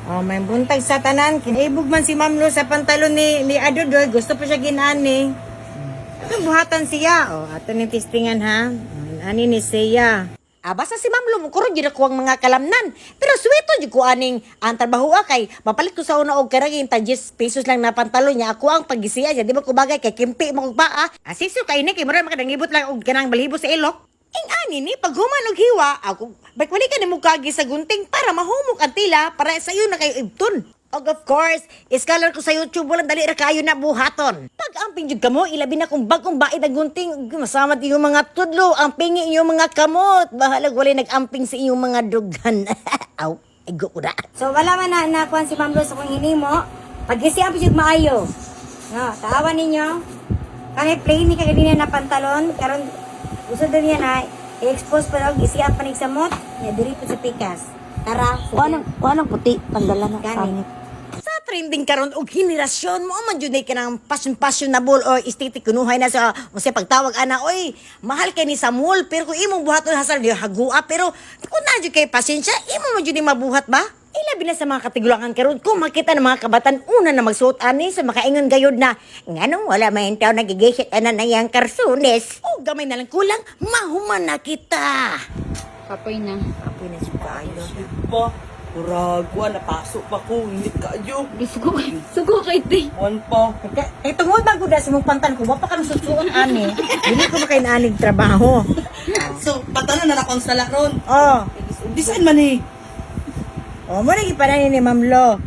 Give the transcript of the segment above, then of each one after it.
Oh, may buntag sa tanan. Kinaibog man si Ma'am Lo sa pantalon ni Adodoy. Gusto pa siya ginani. Itong buhatan siya. Oh, ato ni testingan ha. Ani ni siya. Ah, basta si Ma'am Lo, mukurog jud ako ang mga kalamnan. Pero sweeto jud ko aning ang trabaho kay mapalit ko sa una og karaging ta 10 pesos lang na pantalon niya. Ako ang pagisiya niya. Di ba ko bagay kay kimpi mo kog paa. Asiso kay ni kay mura makadangibot lang og kanang balibo sa ilok. Ing ani ni pag human og hiwa, ako balik ka nimo kagi sa gunting para mahumok ang tila para sa iyo na kayo ibton. Og of course, iskalar ko sa YouTube, walang dali ra kaayo na buhaton. Pag amping jud kamo, ilabi na kung bagong bait ang gunting, masamad iyong mga tudlo, ang pingi iyong mga kamot. Bahalag walay nag-amping sa iyong mga dugan. Aw, igo ko na. So wala man na nakuan si Ma'am Luz kung hinimo. Pagisi ang jud maayo. No, taawan ninyo. Kani plain ni kaganina na pantalon karon gusto din niya na i-expose pero gisian pa nig samot nya diri po sa pikas. Tara. Kuha ng puti, tanggalan na Gani. pangit. Sa trending karon og henerasyon mo man jud ka ng passion fashionable or aesthetic kunuhay na sa unsay pagtawag ana, oy, mahal kay ni sa mall, pero kung imong buhaton hasal di hagua, pero kung na jud kay pasensya, imo man jud ni mabuhat ba. Ilabi na sa mga katigulangan karon, kung makita ng mga kabatan una na magsuot ani sa makaingon gayud na nganong wala may tawo nagigisit ana na yang karsunes o gamay na lang kulang mahuman na kita. Kapoy na. Apoy na jud kaayo. Pa, murag, wa, napasok pa ko, init kaayo. Sugo, sugo kay te. One pa. Kay tungod man gud sa mong pantan ko, wa pa ka susuon ani. Dili ko makainanig trabaho. So, patanan na akong sala ron. Oh, Design man eh. oh mo na gipanan ni Ma'am Lo.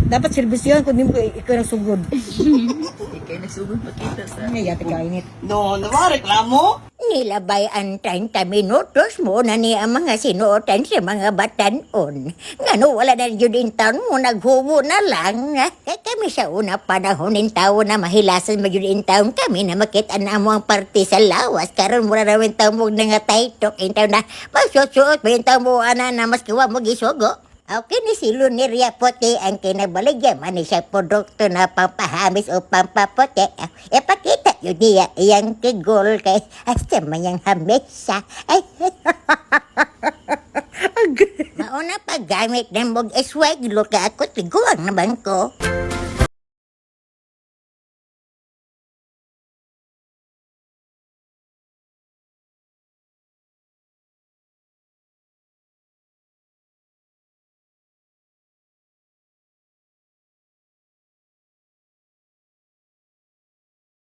Dapat serbisyon kun di mo ikaw nang sugod. Ikay nagsugod makita sa. Ay, yati ka init. No, nawa, reklamo. Nilabay ang 30 minutos mo na ni ang mga sinuotan sa mga batanon. Ngano wala na jud in town mo naghubo na lang. Kay kami sa una panahon in tao na mahilasan mo jud in town kami na makita na mo ang parte sa lawas. Karon mura raw in town mo na nga taytok in town na magsusuot mo in town mo ana na mas kuwa mo gisugo. Okay ni si Luneria Puti ang kinabaligya man ni siya produkto na pampahamis o pampaputi. E pakita yun niya iyang tigol kay hasta mayang hamesa. Ay, mauna paggamit ng mog eswag ka ako tiguang naman ko.